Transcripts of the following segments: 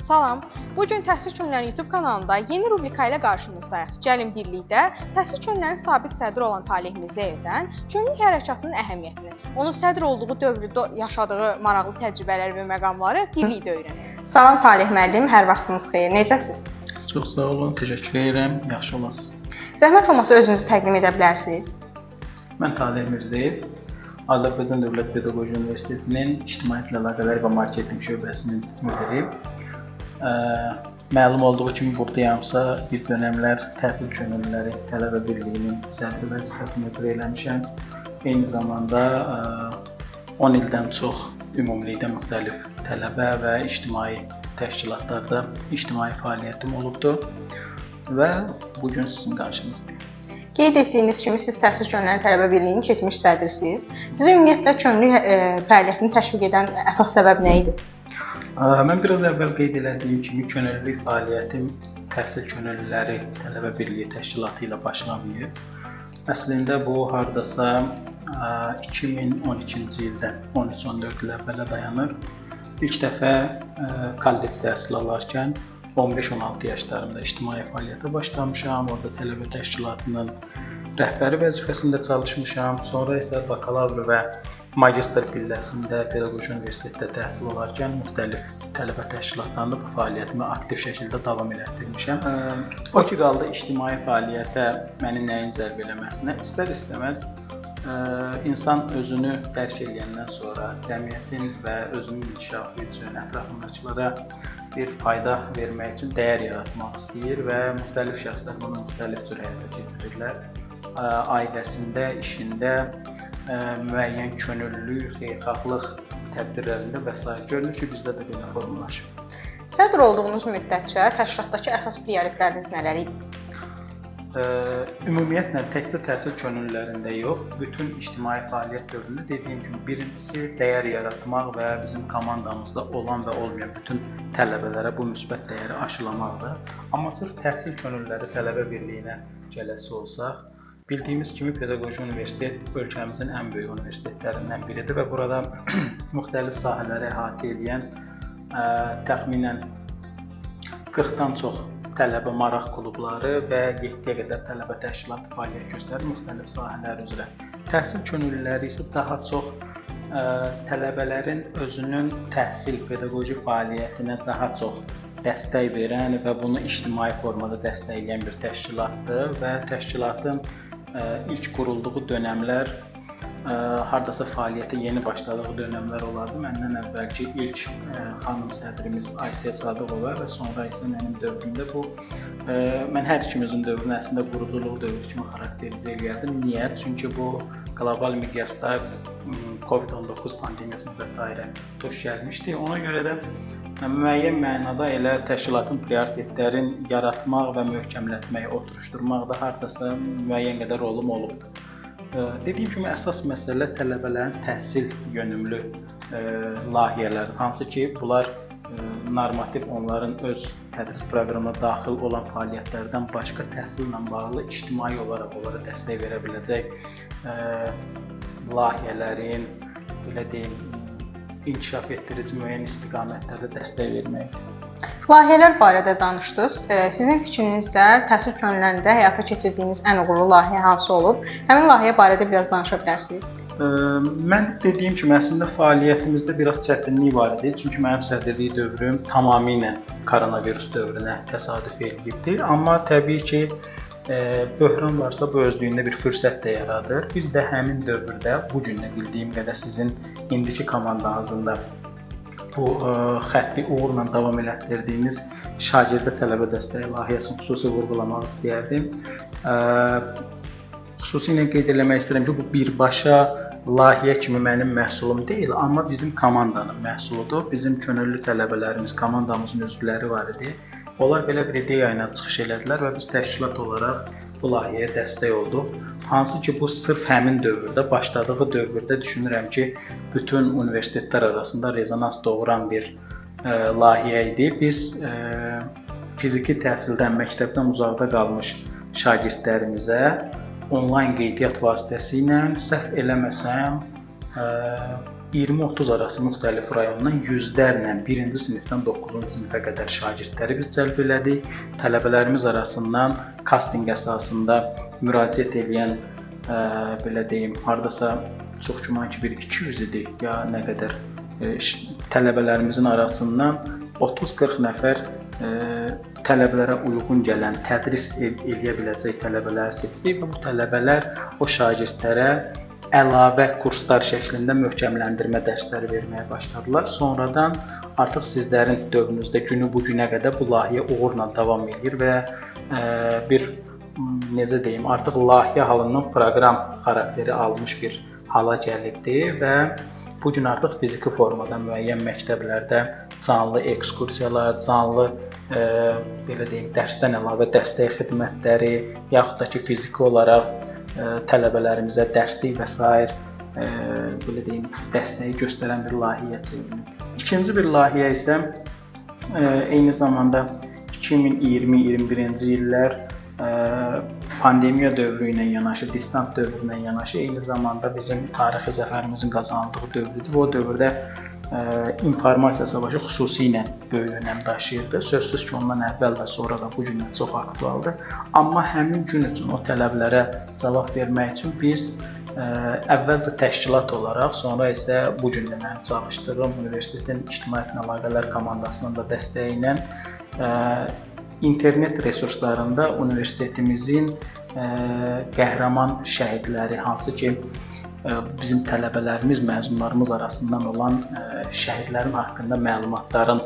Salam. Bu gün Təhsil Könüllərinin YouTube kanalında yeni rubrika ilə qarşınızdayıq. Gəlin birlikdə Təhsil Könüllərinin sabiq sədri olan Taleh Mirzəyevdən könüllülük hərəkatının əhəmiyyətini, onun sədr olduğu dövrdə yaşadığı maraqlı təcrübələr və məqamları birlikdə öyrənək. Salam Taleh müəllim, hər vaxtınız xeyir. Necəsiz? Çox sağ olun, təşəkkür edirəm. Yaxşı olasınız. Zəhmət olmasa özünüzü təqdim edə bilərsiniz. Mən Taleh Mirzəyev, Azərbaycan Dövlət Pedaqoji Universitetinin İctimaiyyətlə Əlaqələr və Marketinq şöbəsinin müdiri. Məlum olduğu kimi buradayamsa bir dönəmlər Təhsil Könüllüləri Tələbə Birliyinin sədri vəzifəsini icra eləmişəm. Eyni zamanda 10 ildən çox ümumilikdə müxtəlif tələbə və ictimai təşkilatlarda ictimai fəaliyyətim olubdur və bu gün sizin qarşınızdayım. Qeyd etdiyiniz kimi siz Təhsil Könüllüləri Tələbə Birliyinin keçmiş sədrisiniz. Sizi ümumiyyətlə könüllülük fəaliyyətini təşviq edən əsas səbəb nə idi? Mən biraz əvvəl qeyd elədiyim kimi könüllülük fəaliyyətim Təhsil Könüllüləri Tələbə Birliyi təşkilatı ilə başlamayıb. Əslində bu hardasa 2012-ci ildən 13-14 il əvvələ dayanır. İlk dəfə kollec təhsil alarkən 15-16 yaşlarımda ictimai fəaliyyətə başlamışam. Orada tələbə təşkilatının rəhbəri vəzifəsində çalışmışam. Sonra isə bakalavr və magistr pilləsində Pedaqoji Universitetdə təhsil alarkən müxtəlif tələbə təşkilatlarında bu fəaliyyətimi aktiv şəkildə davam elətdirmişəm. O ki qaldı ictimai fəaliyyətə məni nəyin cəlb eləməsinə, istər-istəməz insan özünü dərk eləyəndən sonra cəmiyyətin və özünün inkişafı üçün ətrafındakılara bir fayda vermək üçün dəyər yaratmaq istəyir və müxtəlif şəxslər bunu müxtəlif cür həyata keçirirlər. Ailəsində, işində müəyyən könüllülük, xeyirxahlıq tədbirlərində və sair. Görünür ki, bizdə də belə formalaşıb. Sədr olduğunuz müddətcə təşkilatdakı əsas prioritetləriniz nələr idi? Ümumiyyətlə, təkcə təhsil könüllülərində yox, bütün ictimai fəaliyyət dövründə dediyim kimi, birincisi dəyər yaratmaq və bizim komandamızda olan və olmayan bütün tələbələrə bu müsbət dəyəri aşılamaqdır. Amma sırf Təhsil Könüllüləri Tələbə Birliyinə gələsi olsaq, bildiyimiz kimi Pedaqoji Universitet ölkəmizin ən böyük universitetlərindən biridir və burada müxtəlif sahələri əhatə edən təxminən 40-dan çox tələbə maraq klubları və 7-yə qədər tələbə təşkilatı fəaliyyət göstərir müxtəlif sahələr üzrə. Təhsil könüllüləri isə daha çox tələbələrin özünün təhsil, pedaqoji fəaliyyətinə daha çox dəstək verən və bunu ictimai formada dəstəkləyən bir təşkilatdır və təşkilatın ilk qurulduğu dönəmlər hardasa fəaliyyətə yeni başladığı dönəmlər olardı. Məndən əvvəlki ilk xanım sədrimiz Aysiyə Sadıqova və sonra isə mənim dövrümdə bu, mən hər ikimizin dövrünü əslində quruculuq dövrü kimi xarakterizə eləyərdim. Niyə? Çünki bu qlobal miqyasda COVID-19 pandemiyasına və s. tuş gəlmişdi. Ona görə də müəyyən mənada elə təşkilatın prioritetlərin yaratmaq və möhkəmlətmək, oturuşdurmaqda hardasa müəyyən qədər rolum olubdur. Dediyim kimi, əsas məsələ tələbələrin təhsil yönümlü layihələrdir. Hansı ki, bunlar normativ onların öz tədris proqramına daxil olan fəaliyyətlərdən başqa təhsillə bağlı ictimai olaraq onlara dəstək verə biləcək layihələrin, belə deyim, inkişaf etdirici müəyyən istiqamətlərdə dəstək verməkdir. Layihələr barədə danışdınız. Sizin fikrinizdə təhsil könüllərində həyata keçirdiyiniz ən uğurlu layihə hansı olub? Həmin layihə barədə biraz danışa bilərsiniz. Mən dediyim kimi, əslində fəaliyyətimizdə biraz çətinlik var idi. Çünki mənim sədrlik dövrüm tamamilə koronavirus dövrünə təsadüf eləyibdi. Amma təbii ki, böhran varsa bu özlüyündə bir fürsət də yaradır. Biz də həmin dövrdə, bu gün də bildiyim qədər sizin indiki komandanızın da bu xətti uğurla davam elətdirdiyiniz şagirdə tələbə dəstəyi layihəsini xüsusi vurğulamaq istəyərdim. Xüsusilə qeyd eləmək istəyirəm ki, bu birbaşa layihə kimi mənim məhsulum deyil, amma bizim komandanın məhsuludur. Bizim könüllü tələbələrimiz, komandamızın üzvləri var idi. Onlar belə bir ideya ilə çıxış elədilər və biz təşkilat olaraq bu layihəyə dəstək olduq. Hansı ki, bu sırf həmin dövrdə, başladığı dövrdə düşünürəm ki, bütün universitetlər arasında rezonans doğuran bir layihə idi. Biz fiziki təhsildən, məktəbdən uzaqda qalmış şagirdlərimizə onlayn qeydiyyat vasitəsilə səhv eləməsəm 20-30 arası müxtəlif rayondan yüzlərlə 1-ci sinifdən 9-cu sinifə qədər şagirdləri biz cəlb elədik. Tələbələrimiz arasından kastinq əsasında müraciət eləyən, belə deyim, hardasa çox güman ki, bir 200 idi ya nə qədər tələbələrimizin arasından 30-40 nəfər tələbələrə uyğun gələn, tədris eləyə biləcək tələbələri seçdik və bu tələbələr o şagirdlərə əlavə kurslar şəklində möhkəmləndirmə dərsləri verməyə başladılar. Sonradan artıq sizlərin dövrünüzdə günü bu günə qədər bu layihə uğurla davam eləyir və bir necə deyim, artıq layihə halından proqram xarakteri almış bir hala gəlibdi və bu gün artıq fiziki formada müəyyən məktəblərdə canlı ekskursiyalar, canlı belə deyim, dərsdən əlavə dəstək xidmətləri, yaxud da ki, fiziki olaraq tələbələrimizə dərslik və sair belə deyim, dəstəyi göstərən bir layihəyə çevrilib. İkinci bir layihə isə eyni zamanda 2020-21-ci illər pandemiya dövrü ilə yanaşı, distant dövrü ilə yanaşı, eyni zamanda bizim tarixi zəfərimizin qazanıldığı dövr idi. O dövrdə informasiya savaşı xüsusilə böyük önəm daşıyırdı. Sözsüz ki, ondan əvvəl və sonra da bu günlər çox aktualdır. Amma həmin gün üçün o tələblərə cavab vermək üçün biz əvvəlcə təşkilat olaraq, sonra isə bu gün də mənim çalışdığım universitetin ictimaiyyətlə əlaqələr komandasının da dəstəyi ilə internet resurslarında universitetimizin qəhrəman şəhidləri, hansı ki, bizim tələbələrimiz, məzunlarımız arasından olan şəhidlərin haqqında məlumatların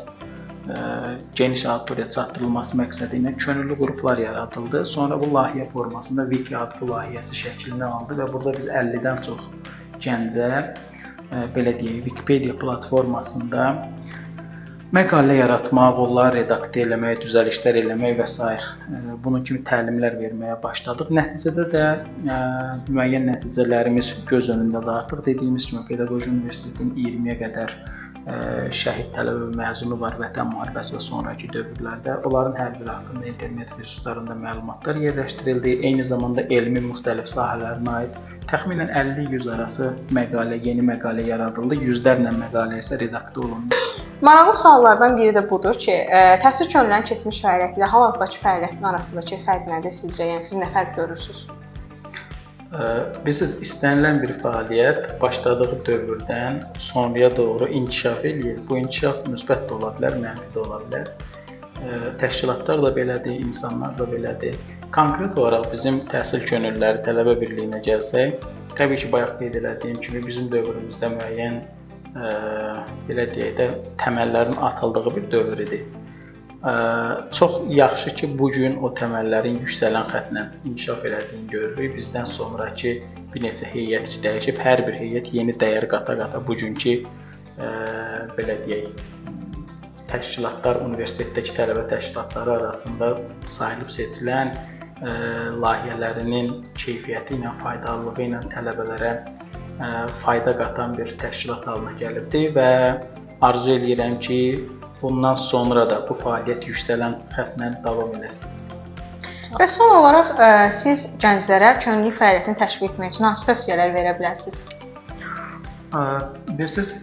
geniş auditoriyaya çatdırılması məqsədi ilə könüllü qruplar yaradıldı. Sonra bu layihə formasında Wiki adlı layihəsi şəklini aldı və burada biz 50-dən çox gəncə, belə deyək, Wikipedia platformasında məqalə yaratmaq, onları redaktə eləmək, düzəlişlər eləmək və s. Bunun kimi təlimlər verməyə başladıq. Nəticədə də müəyyən nəticələrimiz göz önündədir artıq. Dediyimiz kimi, Pedaqoji Universitetin 20-yə qədər şəhid tələbə məzunu var Vətən müharibəsi və sonrakı dövrlərdə. Onların hər biri haqqında internet resurslarında məlumatlar yerləşdirildi. Eyni zamanda elmi müxtəlif sahələrinə aid təxminən 50-100 arası məqalə, yeni məqalə yaradıldı. Yüzlərlə məqalə isə redaktə olundu. Maraqlı suallardan biri də budur ki, təhsil könüllülərinin keçmiş fəaliyyəti ilə hal-hazırdakı fəaliyyətin arasındakı fərq nədir sizcə? Yəni siz nə fərq görürsünüz? Bilirsiniz, istənilən bir fəaliyyət başladığı dövrdən sonraya doğru inkişaf eləyir. Bu inkişaf müsbət də ola bilər, mənfi də ola bilər. Təşkilatlar da belədir, insanlar da belədir. Konkret olaraq bizim təhsil könüllüləri tələbə birliyinə gəlsək, təbii ki, bayaq qeyd elədiyim kimi bizim dövrümüzdə müəyyən belə deyək də təməllərin atıldığı bir dövr idi. Çox yaxşı ki, bu gün o təməllərin yüksələn xəttlə inkişaf elədiyini görürük. Bizdən sonrakı bir neçə heyət dəyişib, hər bir heyət yeni dəyər qata-qata bugünkü belə deyək, təşkilatlar, universitetdəki tələbə təşkilatları arasında sayılıb seçilən layihələrinin keyfiyyəti ilə, faydalılığı ilə tələbələrə fayda qatan bir təşkilat halına gəlibdir və arzu eləyirəm ki, bundan sonra da bu fəaliyyət yüksələn xəttlə davam eləsin. Və son olaraq siz gənclərə könüllülük fəaliyyətini təşviq etmək üçün hansı tövsiyələr verə bilərsiniz? Bilirsiniz,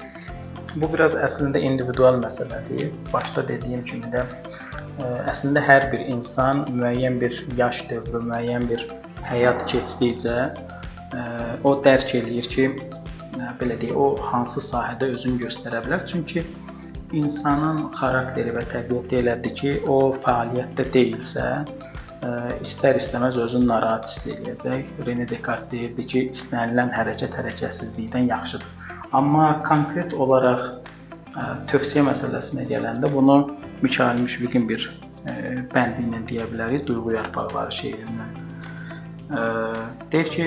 bu biraz əslində individual məsələdir. Başda dediyim kimi də əslində hər bir insan müəyyən bir yaş dövrü, müəyyən bir həyat keçdikcə o dərk eləyir ki, belə deyək, o hansı sahədə özünü göstərə bilər. Çünki insanın xarakteri və təbiəti elədir ki, o fəaliyyətdə deyilsə, istər-istəməz özünü narahat hiss eləyəcək. Rene Descartes deyirdi ki, istənilən hərəkət hərəkətsizlikdən yaxşıdır. Amma konkret olaraq tövsiyə məsələsinə gələndə bunu Mikail Müşfiqin bir bəndi ilə deyə bilərik, Duyğu Yarpaqları şeirindən. Deyir ki,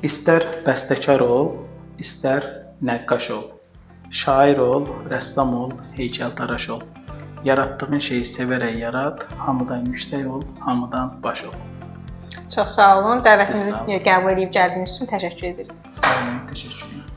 istər bəstəkar ol, istər nəqqaş ol, şair ol, rəssam ol, heykəltaraş ol. Yaratdığın şeyi sevərək yarat, hamıdan yüksək ol, hamıdan baş ol. Çox sağ olun. Dəvətimizi qəbul edib gəldiyiniz üçün təşəkkür edirik. Sağ olun, təşəkkür edirəm.